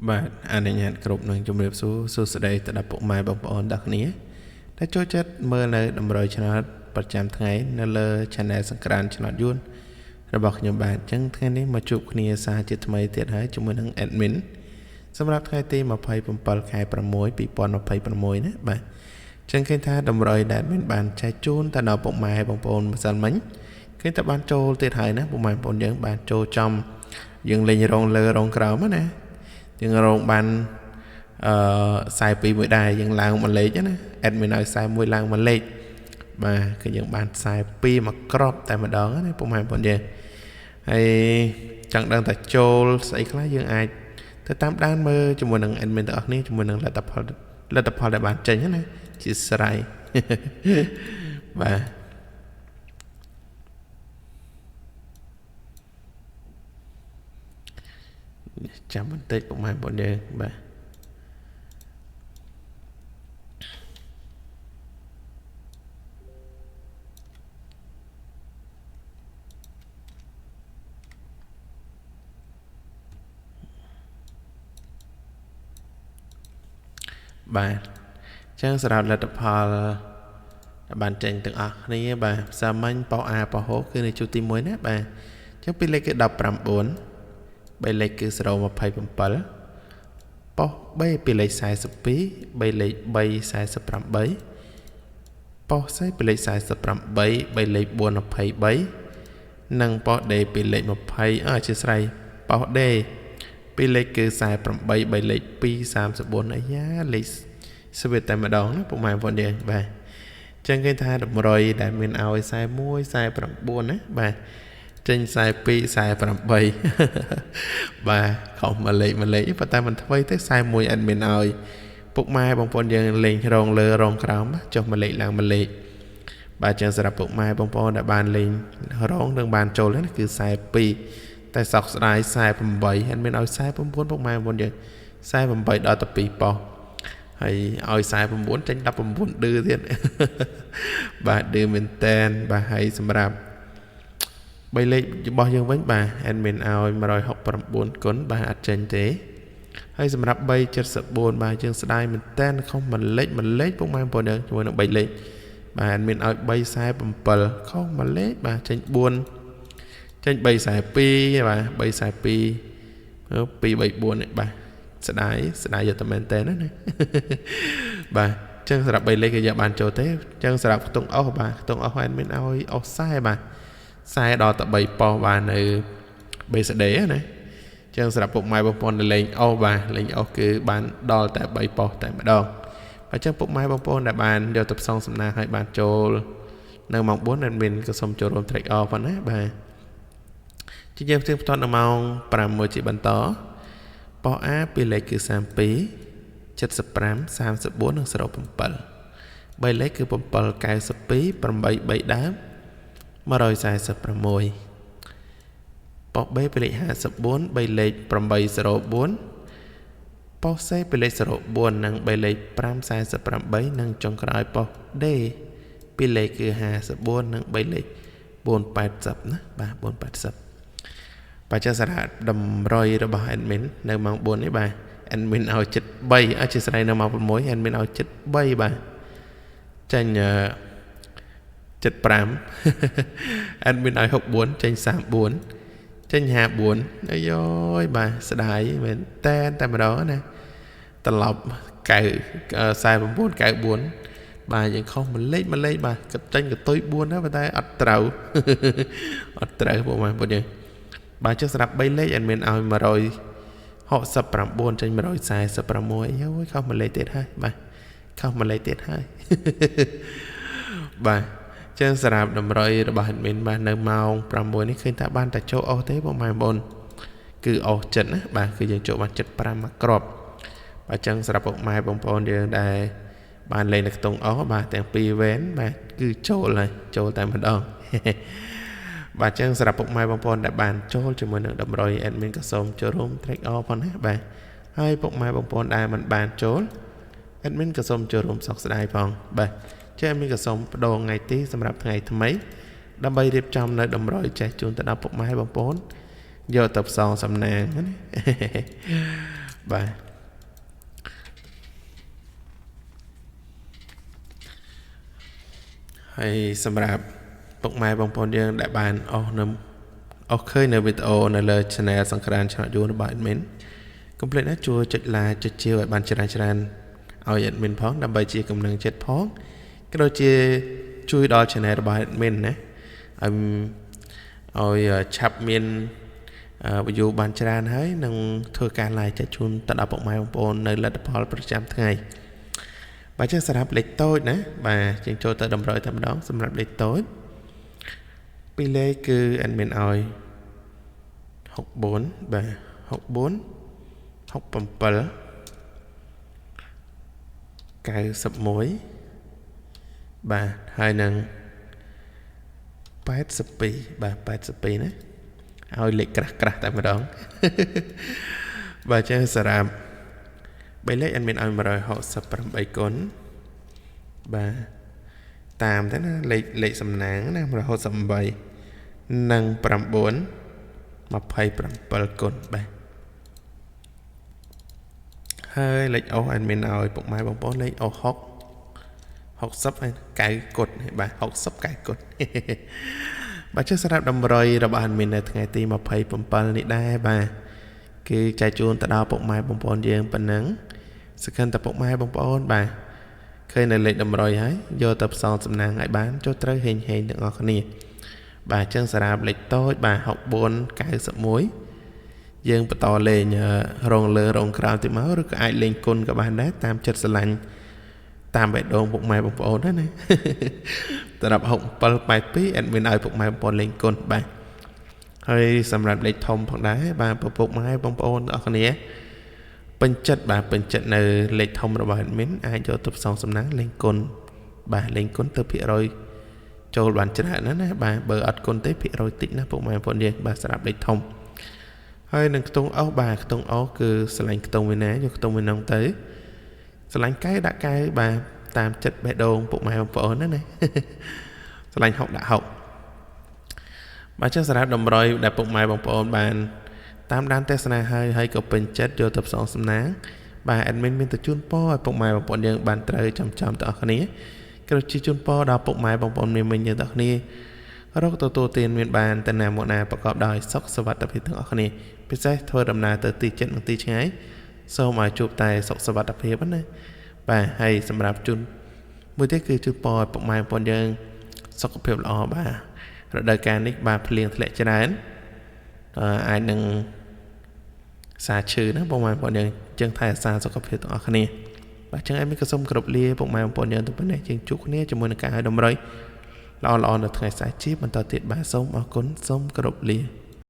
បាទអនុញ្ញាតគ្រប់នឹងជម្រាបសួរសួស្តីទៅដល់ពុកម៉ែបងប្អូនទាំងគ្នាដែលចូលចិត្តមើលនៅតម្រុយឆ្នោតប្រចាំថ្ងៃនៅលើ Channel សង្ក្រានឆ្នោតយួនរបស់ខ្ញុំបាទអញ្ចឹងថ្ងៃនេះមកជួបគ្នាសារជាថ្មីទៀតហើយជាមួយនឹង admin សម្រាប់ថ្ងៃទី27ខែ6 2026ណាបាទអញ្ចឹងឃើញថាតម្រុយដែល admin បានចែកជូនទៅដល់ពុកម៉ែបងប្អូនម្សិលមិញឃើញតែបានចូលទៀតហើយណាពុកម៉ែបងប្អូនយើងបានចូលចំយើងលេងរងលើរងក្រោមណាយើងរងបានអឺ42មួយដែរយើងឡើងមួយលេខណា admin ឲ្យ41ឡើងមួយលេខបាទគឺយើងបាន42មកក្របតែម្ដងណាពុកម៉ែបងប្អូនយើងហើយចង់ដឹងថាចូលស្អីខ្លះយើងអាចទៅតាមដានមើលជាមួយនឹង admin ទាំងអស់គ្នាជាមួយនឹងលទ្ធផលដែលបានចេញណាជាស្រ័យបាទចាំបន្តិចពុកម៉ែបងប្អូនយើងបាទបាទចឹងសម្រាប់លទ្ធផលដែលបានចេញទាំងអស់គ្នាបាទសាមញ្ញប៉ោអាប៉ោហូគឺនៅជួរទី1ណាបាទចឹងពីលេខគឺ19 3លេខគឺ027ប៉ុស B ពីលេខ42 3លេខ348ប៉ុស C ពីលេខ48 3លេខ423និងប៉ុស D ពីលេខ20អធិស្ឋានប៉ុស D ពីលេខគឺ48 3លេខ234អាយ៉ាលេខស្វីតតែម្ដងណាពុកម៉ែបងប្អូនយើងបាទចឹងគេថាតម្រុយដែលមានឲ្យ41 49ណាបាទចេញ42 48បាទខុសមួយលេខមួយលេខប៉ុន្តែមិនថ្មីទេ41 admin ឲ្យពុកម៉ែបងប្អូនយើងលេងរងលើរងក្រោមចុះមួយលេខឡើងមួយលេខបាទចឹងសម្រាប់ពុកម៉ែបងប្អូនដែលបានលេងរងនិងបានចូលណាគឺ42តែសោកស្ដាយ48 admin ឲ្យ49ពុកម៉ែបងប្អូនយើង48ដល់ទៅ2ប៉ុស្តិ៍ហើយឲ្យ49ចេញ19ឌឺទៀតបាទឌឺមែនតែនបាទហើយសម្រាប់3លេខរបស់យើងវិញបាទ admin ឲ្យ169គុណបាទអត់ចេញទេហើយសម្រាប់374បាទយើងស្ដាយមែនតែនខុសមួយលេខមួយលេខពុកម៉ែបងប្អូនយើងជាមួយនឹង3លេខបាទ admin ឲ្យ347ខុសមួយលេខបាទចេញ4ចេញ342បាទ342 234នេះបាទស្ដាយយកតែមែនតែនណាបាទចឹងសម្រាប់3លេខគេយកបានចូលទេចឹងសម្រាប់ខ្ទង់អស់បាទខ្ទង់អស់ admin ឲ្យអស់40បាទ40ដល់តែ3ប៉ុស្តិ៍បាទនៅ BCD ណាចឹងសម្រាប់ពុកម៉ែបងប្អូនដែលលេងអស់បាទលេងអស់គឺបានដល់តែ3ប៉ុស្តិ៍តែម្ដងបាទចឹងពុកម៉ែបងប្អូនដែលបានយកទៅផ្សងសំណាងឲ្យបានចូលនៅម៉ោង4 admin ក៏សូមចូលរួម track off ប៉ុណ្ណាបាទជាយើងផ្ទៀងផ្ទាត់នៅម៉ោង6ជាបន្តប៉ុស្តិ៍ A ពីលេខគឺ32 75 34និង07 3លេខគឺ792 8 3ដើម146ប៉ុស្តិ៍ B ពីលេខ54 3លេខ804ប៉ុស្តិ៍ C ពីលេខ04និង3លេខ548និងចុងក្រោយប៉ុស្តិ៍ D ពីលេខគឺ54និង3លេខ480ណាបាទ480បាទចាសារៈតម្រុយរបស់ admin នៅម៉ោង4នេះបាទ admin ឲ្យ73អធិស្ឋាននៅម៉ោង6 admin ឲ្យ73បាទចេញ75 admin ឲ្យ64ចេញ34ចេញ54អាយយបាទស្ដាយមែនតែនតែម្ដងណាត្រឡប់9 49 94បាទយើងខុសមួយលេខមួយលេខបាទចេញកតុយ4ណាប៉ុន្តែអត់ត្រូវអត់ត្រូវបងប្អូនយើងបាទចុះសម្រាប់3លេខ admin ឲ្យ169ចេញ146យោយខុសមួយលេខទៀតហើយបាទខុសមួយលេខទៀតហើយបាទចឹងសម្រាប់តម្រុយរបស់ admin បាទនៅម៉ោង6នេះឃើញថាបានតែចូលអស់ទេបងប្អូនគឺអស់ចិត្តណាបាទគឺយើងចូលបាន75មកគ្រាប់បាទចឹងសម្រាប់ពុកម៉ែបងប្អូនយើងដែលបានលេងនៅខ្ទង់អស់បាទទាំងពីរវែនបាទគឺចូលហើយចូលតែម្ដងបាទចឹងសម្រាប់ពុកម៉ែបងប្អូនដែលបានចូលជាមួយនឹងតម្រុយ admin ក៏សូមចូលរួម track all ផងណាបាទហើយពុកម៉ែបងប្អូនដែលមិនបានចូល admin ក៏សូមចូលរួមសោកស្ដាយផងបាទចឹង admin ក៏សូមបដូរថ្ងៃទីសម្រាប់ថ្ងៃថ្មីដើម្បីរៀបចំនៅតម្រុយចេះជូនទៅដល់ពុកម៉ែបងប្អូនយកទៅផ្សងសំណាងណា បាទហើយសម្រាប់ពុកម៉ែបងប្អូនយើងដែលបានអស់នៅអស់ឃើញនៅវីដេអូនៅលើ Channel សង្ក្រានឆ្នោតយួនរបស់ admin កុំភ្លេចណាជួយចុច like ចុចជាវឲ្យបានច្រើនច្រើនឲ្យ admin ផងដើម្បីជាកម្លាំងចិត្តផងក៏ដូចជាជួយដល់ channel របស់ admin ណាឲ្យឆាប់មាន view បានច្រើនហើយនឹងធ្វើការ like ចែកជូនទៅដល់ពុកម៉ែបងប្អូននៅលទ្ធផលប្រចាំថ្ងៃបាទចឹងសម្រាប់លេខតូចណាបាទជាងចូលទៅតម្រុយតែម្ដងសម្រាប់លេខតូចពីរលេខគឺ admin ឲ្យ64បាទ64 67 91បាទហើយនឹង82បាទ82ណាឲ្យលេខក្រាស់ក្រាស់តែម្ដងបាទចឹងសម្រាប់បីលេខ admin ឲ្យ168គុណបាទតាមទៅណាលេខសំណាងណា168និង9 27គុណបាទហើយលេខអូស admin ឲ្យពុកម៉ែបងប្អូនលេខអូស6 60ហើយ9គុណបាទ60 9គុណបាទចុះសម្រាប់តម្រុយរបស់ admin នៅថ្ងៃទី27នេះដែរបាទគឺចែកជូនទៅដល់ពុកម៉ែបងប្អូនយើងប៉ុណ្ណឹងសង្ឃឹមតែពុកម៉ែបងប្អូនបាទឃើញនៅលេខតម្រុយហើយយកទៅផ្សងសំណាងឲ្យបានចូលត្រូវហេងហេងទាំងអស់គ្នាបាទអញ្ចឹងសម្រាប់លេខតូចបាទ64 91យើងបន្តលេងរងលើរងក្រោមតិចមកឬក៏អាចលេងគុណក៏បានដែរតាមចិត្តស្រឡាញ់តាមបេះដូងពុកម៉ែបងប្អូនណាសម្រាប់67 82 admin ឲ្យពុកម៉ែបងប្អូនលេងគុណបាទហើយសម្រាប់លេខធំផងដែរបាទពុកម៉ែបងប្អូនទាំងអស់គ្នាពេញចិត្តបាទពេញចិត្តនៅលេខធំរបស់ admin អាចយកទៅផ្សងសំណាងលេងគុណបាទលេងគុណទៅភាគរយចូលបានច្រើនណាស់ណាបាទបើអត់គុណទេភាគរយតិចណាស់ពុកម៉ែបងប្អូនយើងបាទសម្រាប់លេខធំហើយនឹងខ្ទង់អុសបាទខ្ទង់អុសគឺស្រឡាញ់ខ្ទង់មួយណាយកខ្ទង់មួយនោះទៅស្រឡាញ់កែដាក់កែបាទតាមចិត្តបេះដូងពុកម៉ែបងប្អូនណាណាស្រឡាញ់6ដាក់6បាទចឹងសម្រាប់តម្រុយដែលពុកម៉ែបងប្អូនបានតាមដានទស្សនាហើយក៏ពេញចិត្តយកទៅផ្សងសំណាងបាទ admin មានទៅជូនពរឲ្យពុកម៉ែបងប្អូនយើងបានត្រូវចំចំទាំងអស់គ្នាក៏ជាជូនពរដល់ពុកម៉ែបងប្អូនមីងយើងទាំងអស់គ្នារកទទួលទានមានបានទៅណាមកណាប្រកបដោយសុខសុវត្ថិភាពទាំងអស់គ្នាពិសេសធ្វើដំណើរទៅទីជិតនិងទីឆ្ងាយសូមឲ្យជួបតែសុខសុវត្ថិភាពណាបាទហើយសម្រាប់ជូនមួយទៀតគឺជូនពរឲ្យពុកម៉ែបងប្អូនយើងសុខភាពល្អបាទរដូវកាលនេះបាទភ្លៀងធ្លាក់ច្រើនអាចនឹងសាឈឺណាបងប្អូនយើងចឹងថែអាសាសុខភាពទាំងអស់គ្នាបាទចឹងឯងមានក៏សូមគោរពលាពុកម៉ែបងប្អូនយើងទៅប៉ុណ្ណេះយើងជួបគ្នាជាមួយនឹងការឲ្យតម្រុយល្អៗនៅថ្ងៃស្អែកជាបន្តទៀតបាទសូមអរគុណសូមគោរពលា